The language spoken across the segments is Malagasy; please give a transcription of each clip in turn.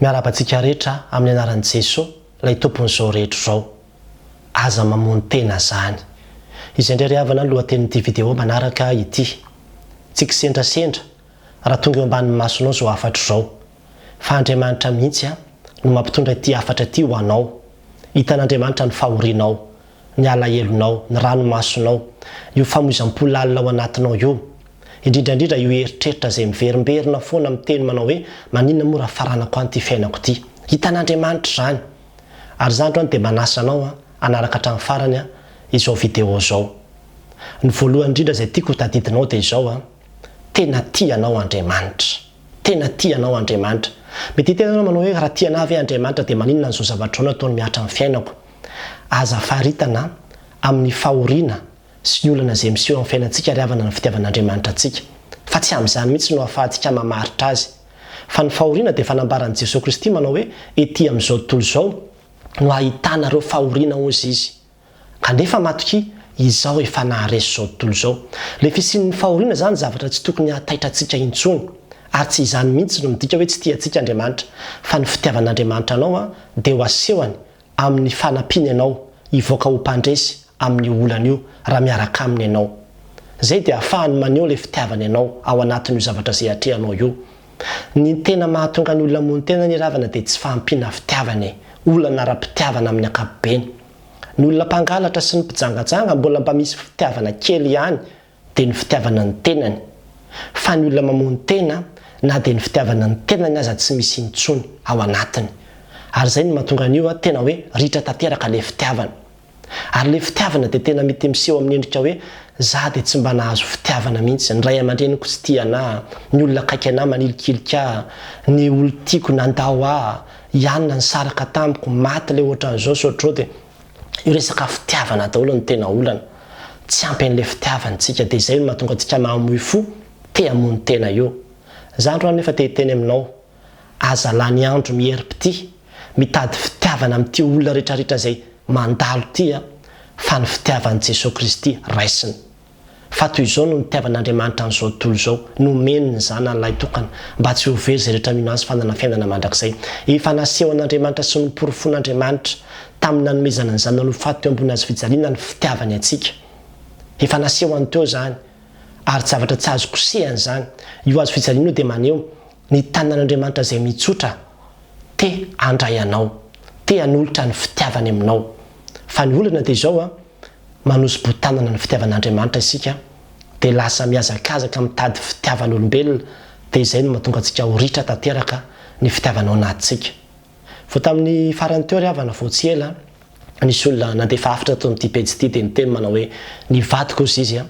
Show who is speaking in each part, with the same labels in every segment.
Speaker 1: Miarahaba antsika rehetra amin'ny anaran'i Jeso ilay Tompon'izao rehetra izao. Aza mamono tena zany. Izay indray ry havana ny lohatenin'ity video manaraka ity. Tsy kisendrasendra raha tonga eo ambanin'ny masonao izao hafatra izao. Fa Andriamanitra mihitsy no mampitondra ity hafatra ity ho anao. Hitan'Andriamanitra ny fahorianao, ny alahelonao, ny ranomasonao, io famoizam-po lalina ao anatinao io. Indrindra indrindra io eritreritra izay miverimberina foana miteny manao hoe maninona moa raha faranako any ity fiainako ity. Hitan'Andriamanitra izany. Ary za androany dia manasa anao hanaraka hatramin'ny farany izao video izao. Ny voalohany indrindra izay tiako ho tadidinao dia izao, tena tia anao Andriamanitra. Tena tia anao Andriamanitra. Mety hiteny ianao manao hoe raha tia anah ve Andriamanitra dia maninona an'izao zavatra izao no ataony mihatra amin'ny fiainako. Aza faritana amin'ny fahoriana sy ny olana izay miseho amin'ny fiainantsika ry havana ny fitiavan'Andriamanitra antsika. Fa tsy amin'izany mihitsy no ahafahantsika mamaritra azy. Fa ny fahoriana dia efa nambaran'i Jesoa Kristy manao hoe ety amin'izao tontolo izao no ahitanareo fahoriana hozy Izy. Kanefa matokia, Izaho efa naharesy izao tontolo izao. Ilay fisian'ny fahoriana izany zavatra tsy tokony hahataitra antsika intsony. Ary tsy izany mihitsy no midika hoe tsy tia antsika Andriamanitra. Fa ny fitiavan'Andriamanitra anao dia ho asehony amin'ny fanampiany anao hivoaka ho mpandresy amin'io olana io raha miaraka aminy ianao. Izay dia ahafahany maneho ilay fitiavany anao ao anatin'io zavatra izay atrehanao io. Ny tena mahatonga ny olona hamono tena anie ravana dia tsy fahampiana fitiavana e! Olana ara-pitiavana amin'ny ankapobeny. Ny olona mpangalatra sy ny mpijangajanga mbola mba misy fitiavana kely ihany dia ny fitiavana ny tenany. Fa ny olona mamono tena na dia ny fitiavana ny tenany aza tsy misy intsony ao anatiny. Ary izay no mahatonga an'io tena hoe ritra tanteraka ilay fitiavana. Ary ilay fitiavana dia tena mety miseho amin'ny endrika hoe za dia tsy mba nahazo fitiavana mihitsy, ny ray aman-dreniko tsy tia anah, ny olona akaiky anah manilikilika ahy, ny olon-tiako nandao ahy, i anona nisaraka tamiko, maty ilay ohatran'izao sy ohatr'izao dia Io resaka fitiavana daholo no tena olana. Tsy ampy an'ilay fitiavana tsika dia izay no mahatonga antsika mamoy fo te hamono tena io. Za androany nefa te hiteny aminao, aza lany andro mierim-pitia, mitady fitiavana amin'ity olona retraretra izay mandalo ity a, fa ny fitiavan'i Jesoa Kristy raisina. Fa toy izao no nitiavan'Andriamanitra an'izao tontolo izao, nomeny ny Zanany lahitokana, mba tsy ho very izay rehetra mino Azy fa hanana fiainana mandrakizay. Efa nasehon'Andriamanitra sy noporofoin'Andriamanitra tamin'ny nanomezana ny Zanany ho faty teo ambony hazofijaliana ny fitiavany antsika. Efa nasehony teo izany, ary zavatra tsy azo kosehana izany. Io hazofijaliana io dia maneho ny tanan'Andriamanitra izay mitsotra te handray anao, te hanolotra ny fitiavany aminao. Fa ny olana dia izao an, manosi-botanana ny fitiavan'Andriamanitra isika dia lasa mihazakazaka mitady fitiavan'olombelona dia izay no mahatonga antsika ho ritra tanteraka ny fitiavana ao anatintsika. Vao tamin'ny farany teo ry havana vao tsy ela nisy olona nandefa hafatra tato amin'ity pejy ity dia niteny manao hoe ny vadiko hozy izy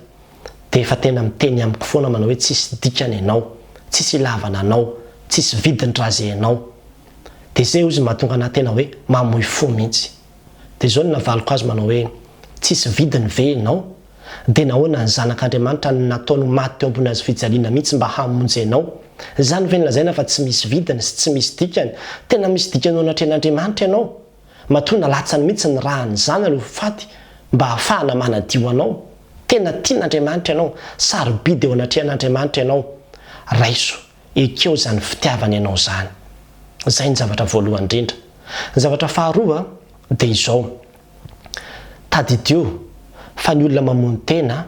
Speaker 1: dia efa tena miteny amiko foana manao hoe tsisy dikany ianao, tsisy ilavana anao, tsisy vidiny raha ze ianao. Dia izay hozy mahatonga anah tena hoe mamoy fo mihitsy. Dia izao no navaliko azy manao hoe, Tsisy vidiny ve ianao? Dia nahoana ny Zanak'Andriamanitra no nataony ho maty teo ambony hazofijaliana mihitsy mba hamonjy anao? Izany ve no lazaina fa tsy misy vidiny sy tsy misy dikany? Tena misy dikany eo anatrehan'Andriamanitra ianao. Matoa nalatsany mihitsy ny ràn'ny Zanany ho faty mba hahafahana manadio anao. Tena tian'Andriamanitra ianao. Sarobidy eo anatrehan'Andriamanitra ianao. Raiso. Ekeo izany fitiavany anao izany. Izay ny zavatra voalohany indrindra. Ny zavatra faharoa dia izao, tadidio fa ny olona mamono tena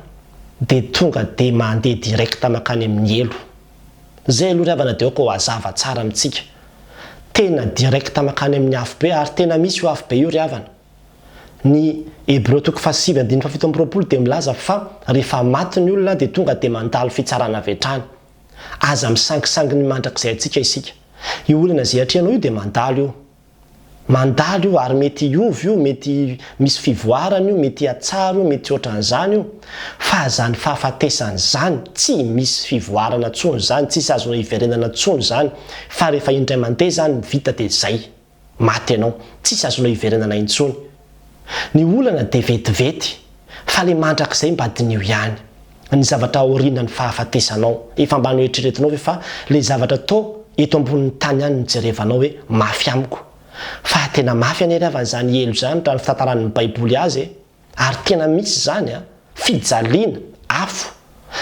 Speaker 1: dia tonga dia mandeha direct mankany amin'ny helo. Izay aloha ry havana dia aoka ho hazava tsara amintsika. Tena direct mankany amin'ny afobe ary tena misy io afobe io ry havana. Ny Hebreo toko fahasivy andininy fahafito amby roapolo dia milaza fa rehefa maty ny olona dia tonga dia mandalo fitsarana avy hatrany. Aza misangisangy ny mandrakizay antsika isika. Io olana izay atrehanao io dia mandalo io. Mandalo io ary mety hiova io, mety misy fivoarana io, mety hihatsara io, mety ohatran'izany io. Fa izany fahafatesana izany, tsy misy fivoarana intsony izany, tsisy azonao hiverenana intsony izany, fa rehefa indray mandeha izany vita dia izay. Maty ianao, tsisy azonao hiverenana intsony. Ny olana dia vetivety, fa le mandrakizay mba diniho ihany. Ny zavatra aorianan'ny fahafatesanao. Efa mba noeritreretinao ve fa le zavatra tô eto ambonin'ny tany ihany no jerevanao hoe mafy amiko. Fa tena mafy anie ry havana izany helo izany raha ny fitantaran'ny baiboly azy e! Ary tena misy izany an! Fijaliana, afo.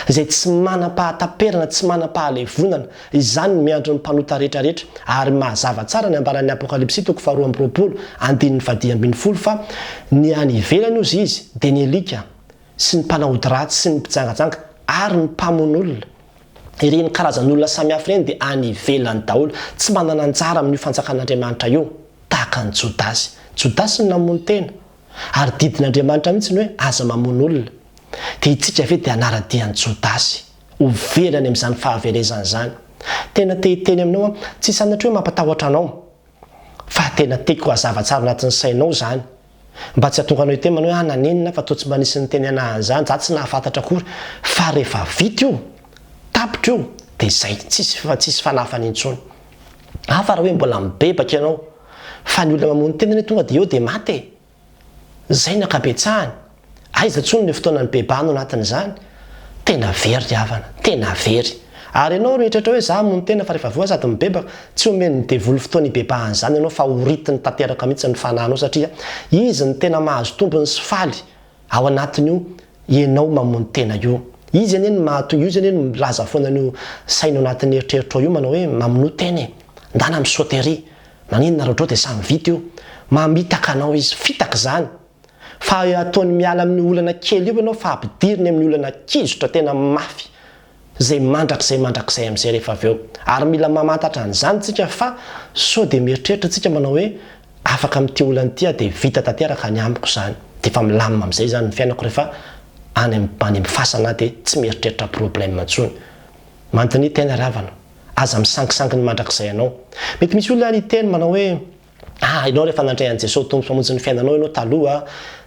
Speaker 1: Izay tsy manam-pahataperana, tsy manam-pahalevonana. Izany no miandry ny mpanota rehetra rehetra. Ary mazava tsara ny ambaran'ny Apokalypsy toko faharoa 22, andininy fahadimy 12 fa ny any ivelany hozy izy dia ny alika sy ny mpanao ody ratsy sy ny mpijangajanga ary ny mpamono olona. Ireny karazan'olona samihafa ireny dia any ivelany daholo, tsy manana anjara amin'io fanjakan'Andriamanitra io, tahaka an'i Jodasy. Jodasy no namono tena. Ary didin'Andriamanitra mihitsy ny hoe aza mamono olona. Dia itsika ve dia hanara-dia an'i Jodasy? Ho very any amin'izany fahaverezana izany. Tena te hiteny aminao aho, tsy sanatria hoe mampatahotra anao, fa tena tiako hazava tsara anatin'ny sainao izany. Mba tsy hahatonga anao hiteny manao hoe ah nanenina aho fa toa tsy mba nisy niteny anah an'izany, za tsy nahafantatra akory. Fa rehefa vita io, tapitra io, dia izay, tsisy tsisy fanafany intsony. Hafa raha hoe mbola mibebaka ianao, fa ny olona mamono tena anie tonga dia eo dia maty e! Zay ny ankabetsahany. Aiza intsony le fotoana nibebahana ao anatin'izany? Tena very ry havana, tena very. Ary ianao mieritreritra hoe za hamono tena fa rehefa avy eo aho sady mibebaka, tsy omen'ny devoly fotoana hibebahana izany ianao fa horitiny tanteraka mihitsy ny fanahinao satria izy no tena mahazo tombony sy faly ao anatin'io ianao mamono tena io. Izy anie no mahatonga, izy anie no milaza foana an'io saina ao anatin'ny eritreritrao io manao hoe mamonoa tena e, ndana mi-sauter ery, maninona raha ohatrao dia samy vita io. Mamitaka anao izy, fitaka izany. Fa ataony miala amin'io olana kely io ianao fa ampidiriny amin'ny olana kizotra tena mafy izay mandrakizay mandrakizay amin'izay rehefa avy eo. Ary mila mamantatra an'izany tsika fa sao dia mieritreritra tsika manao hoe afaka amin'ity olana ity aho dia vita tanteraka ny amiko izany. Dia efa milamina amin'izay izany ny fiainako rehefa any any amin'ny fasana aho dia tsy mieritreritra problème intsony. Mandiniha tena ry havana. Aza misangisangy ny mandrakizay anao. Mety misy olona ary hiteny manao hoe Ah, ianao rehefa nandray an'i Jesosy ho Tompo sy Mpamonjy ny fiainanao ianao taloha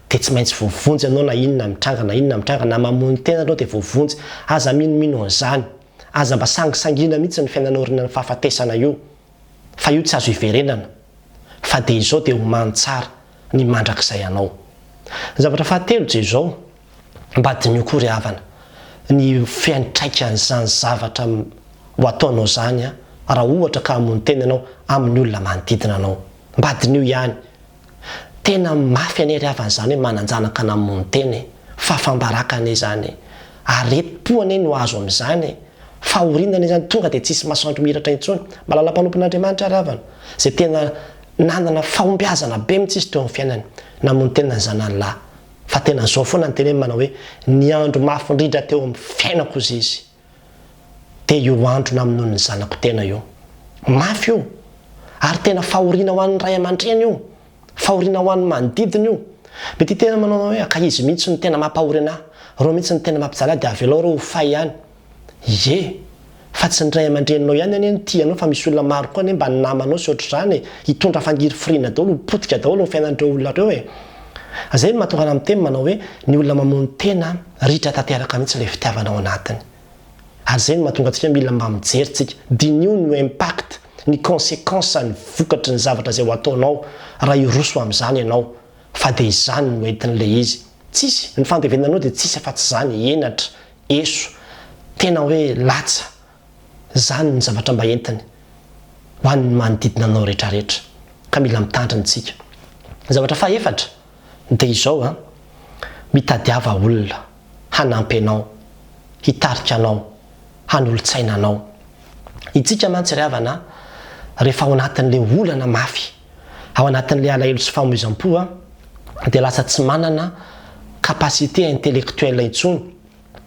Speaker 1: dia tsy maintsy voavonjy ianao na inona mitranga na inona mitranga, na mamono tena ianao dia voavonjy. Aza minomino an'izany. Aza mba sangisangiana mihitsy ny fiainanao aorianan'ny fahafatesana io. Fa io tsy azo iverenana. Fa dia izao dia omano tsara ny mandrakizay anao. Ny zavatra fahatelo dia izao, Mba diniho koa ry havana ny fiantraikan'izany zavatra ho ataonao izany raha ohatra ka hamono tena ianao amin'ny olona manodidina anao. Mba diniho ihany. Tena mafy anie ry havana izany hoe manan-janaka namono tena e. Fahafam-baraka anie izany e. Aretim-po anie no azo amin'izany e. Fahoriana anie izany, tonga dia tsisy masoandro mihiratra intsony. Malala mpanompon'Andriamanitra ry havana, izay tena nanana fahombiazana be mihitsy izy teo amin'ny fiainany, namono tena ny zanany lahy. Fa tena zao foana ny teneny manao hoe ny andro mafy indrindra teo amin'ny fiainako ozy izy dia io andro namonoany ny zanako tena io. Mafy io. Ary tena fahoriana ho an'ny ray aman-dreny io. Fahoriana ho an'ny manodidina io. Mety hiteny manao hoe ka izy mihitsy no tena mampahory anah, reo mihitsy no tena mampijaly ahy dia avelao reo ho fay ihany. Ie! Fa tsy ny ray aman-dreninao ihany anie no tia anao fa misy olona maro koa anie mba ny namanao sy ohatr'izany e! Hitondra fangirifiriana daholo, ho potika daholo ny fiainan'ireo olona ireo e! Izay no mahatonga anah miteny manao hoe ny olona mamono tena ritra tanteraka mihitsy ilay fitiavana ao anatiny. Ary izay no mahatonga antsika mila mba mijery tsika. Diniho ny impact, ny consequence ny vokatry ny zavatra izay ho ataonao raha hiroso amin'izany ianao fa dia izany no entin'ilay izy. Tsisy, ny fandevenanao dia tsisy afa-tsy izany, henatra, Eso, tena hoe latsa, zany ny zavatra mba entiny ho an'ny manodidina anao retraretra, ka mila mitandrina tsika. Ny zavatra fahefatra dia izao an, mitadiava olona hanampy anao, hitarika anao, hanolo-tsaina anao. Itsika mantsy ry havana rehefa ao anatin'le olana mafy, ao anatin'le alahelo sy famoizam-po an, dia lasa tsy manana capacité intellectuelle intsony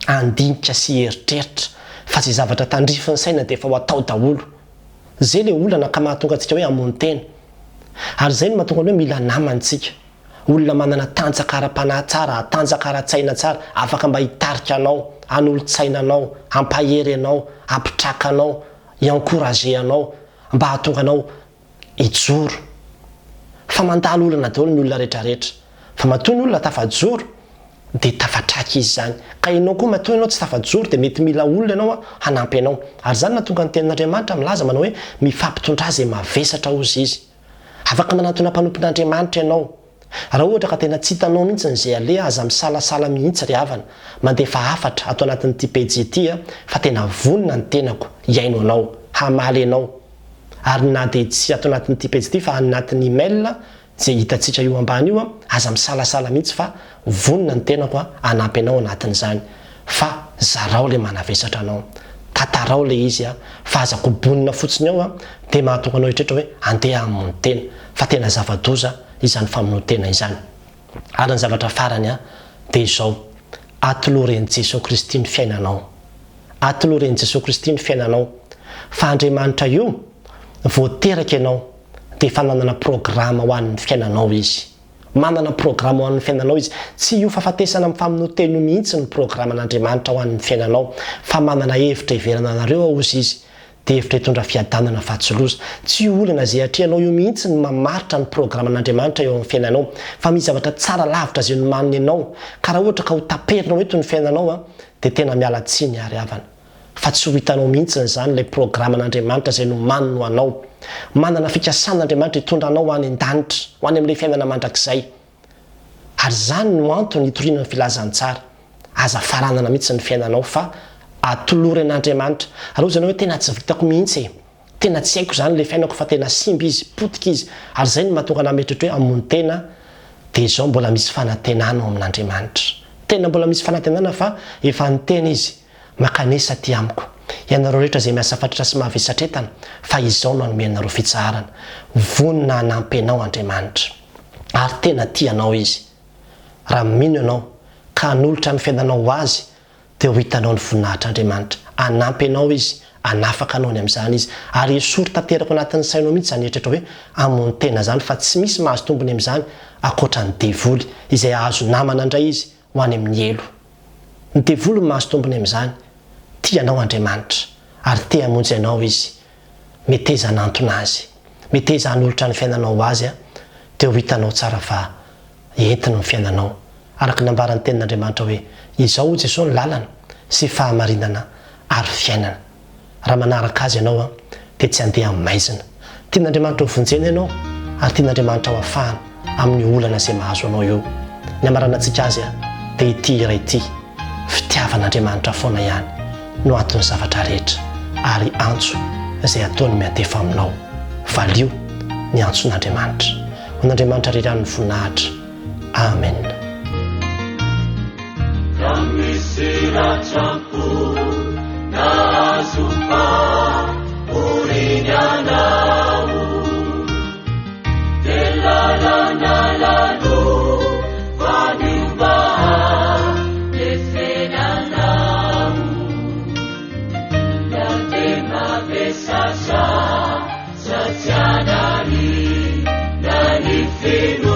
Speaker 1: handinika sy hieritreritra fa izay zavatra tandrifin'ny saina dia efa ho atao daholo. Izay ilay olana ka mahatonga antsika hoe hamono tena. Ary izay no mahatonga ny hoe mila namana isika. Olona manana tanjaka ara-panahy tsara, tanjaka ara-tsaina tsara, afaka mba hitarika anao, hanolo-tsaina anao, hampahery anao, hampitraka anao, hi-encourager anao mba hahatonga anao hijoro. Fa mandalo olana daholo ny olona retraretra. Fa matoa ny olona tafajoro dia tafatraka izy izany. Ka ianao koa matoa ianao tsy tafajoro dia mety mila olona ianao hanampy anao. Ary izany nahatonga ny tenin'Andriamanitra milaza manao hoe mifampitondrà izay mavesatra hozy izy. Afaka manantona mpanompon'Andriamanitra ianao. Raha ohatra ka tena tsy hitanao mihitsy ny izay aleha aza misalasala mihitsy ry havana mandefa hafatra ato anatin'ity pejy ity fa tena vonona ny tenako hihaino anao, hamaly anao. Ary na dia tsy ato anatin'ity pejy ity fa any anatin'ny email izay hitantsika io ambany io, aza misalasala mihitsy fa vonona ny tenako hanampy anao anatin'izany. Fa. Zarao ilay manavesatra anao. Tantarao ilay izy fa aza kobonina fotsiny ao dia mahatonga anao hieritreritra hoe andeha hamono tena. Fa tena zava-doza izany famonoan-tena izany. Ary ny zavatra farany dia izao, atolory an'i Jesoa Kristy ny fiainanao. Atolory an'i Jesoa Kristy ny fiainanao. Fa Andriamanitra io, vao teraka ianao dia efa nanana programa ho an'ny fiainanao Izy. Manana programa ho an'ny fiainanao Izy. Tsy io fahafatesana amin'ny famonoan-tena io mihitsy no programan'Andriamanitra ho an'ny fiainanao, fa manana hevitra hiverana anareo ao Izy. Dia hevitra hitondra fiadanana fa tsy loza. Tsy io olana izay atrehanao io mihitsy no mamaritra ny programan'Andriamanitra eo amin'ny fiainanao, fa misy zavatra tsara lavitra izay nomaniny anao, ka raha ohatra ka ho taperinao eto ny fiainanao dia tena miala tsiny ary havana. Fa tsy ho hitanao mihitsy izany ilay programan'Andriamanitra izay nomaniny ho anao. Manana fikasana Andriamanitra hitondra anao ho any an-danitra, ho any amin'ilay fiainana mandrakizay. Ary izany no antony hitoriana ny filazantsara. Aza faranana mihitsy ny fiainanao fa atolory an'Andriamanitra. Ary hoy ianao hoe tena tsy vitako mihitsy e! Tena tsy haiko izany ilay fiainako fa tena simba izy, potika izy. Ary izay no mahatonga anah mieritreritra hoe hamono tena dia izao mbola misy fanantenana ao amin'Andriamanitra. Tena mbola misy fanantenana fa efa niteny Izy, Mankanesa aty amiko, ianareo rehetra izay miasa fatratra sy mavesatretana, fa Izao no hanome anareo fitsaharana. Vonona hanampy anao Andriamanitra. ary tena tia anao Izy. Raha mino ianao ka hanolotra ny fiainanao ho Azy dia ho hitanao ny voninahitr'Andriamanitra. Hanampy anao Izy, hanafaka anao ny amin'izany Izy, ary esory tanteraka ao anatin'ny sainao mihitsy izany eritreritra hoe hamono tena izany fa tsy misy mahazo tombony amin'izany ankoatra ny devoly izay hahazo namana indray izy ho any amin'ny helo. Ny devoly no mahazo tombony amin'izany. Tia anao Andriamanitra ary te hamonjy anao Izy. Meteza hanantona Azy. Meteza hanolotra ny fiainanao ho Azy dia ho hitanao tsara fa entiny ny fiainanao. Araka ny nambaran'ny Tenin'Andriamanitra hoe, Izao hoy Jesoa ny lalana sy fahamarinana ary fiainana. Raha manaraka Azy ianao dia tsy handeha amin'ny maizina. Tian'Andriamanitra ho vonjena ianao ary tian'Andriamanitra ho afahana amin'io olana izay mahazo anao io. Ny hamaranantsika azy dia ity hira ity, Fitiavan'Andriamanitra foana ihany no anton'ny zavatra rehetra ary antso izay ataony miantefa aminao. Valio ny antson'Andriamanitra. Ho an'Andriamanitra irery ihany ny voninahitra. Amen.
Speaker 2: Ka misy ratram-po nahazo fahoriana anao Dia lalana lalovan'io mba handresena anao Na dia mavesatra sa tsy anarina ny finoana.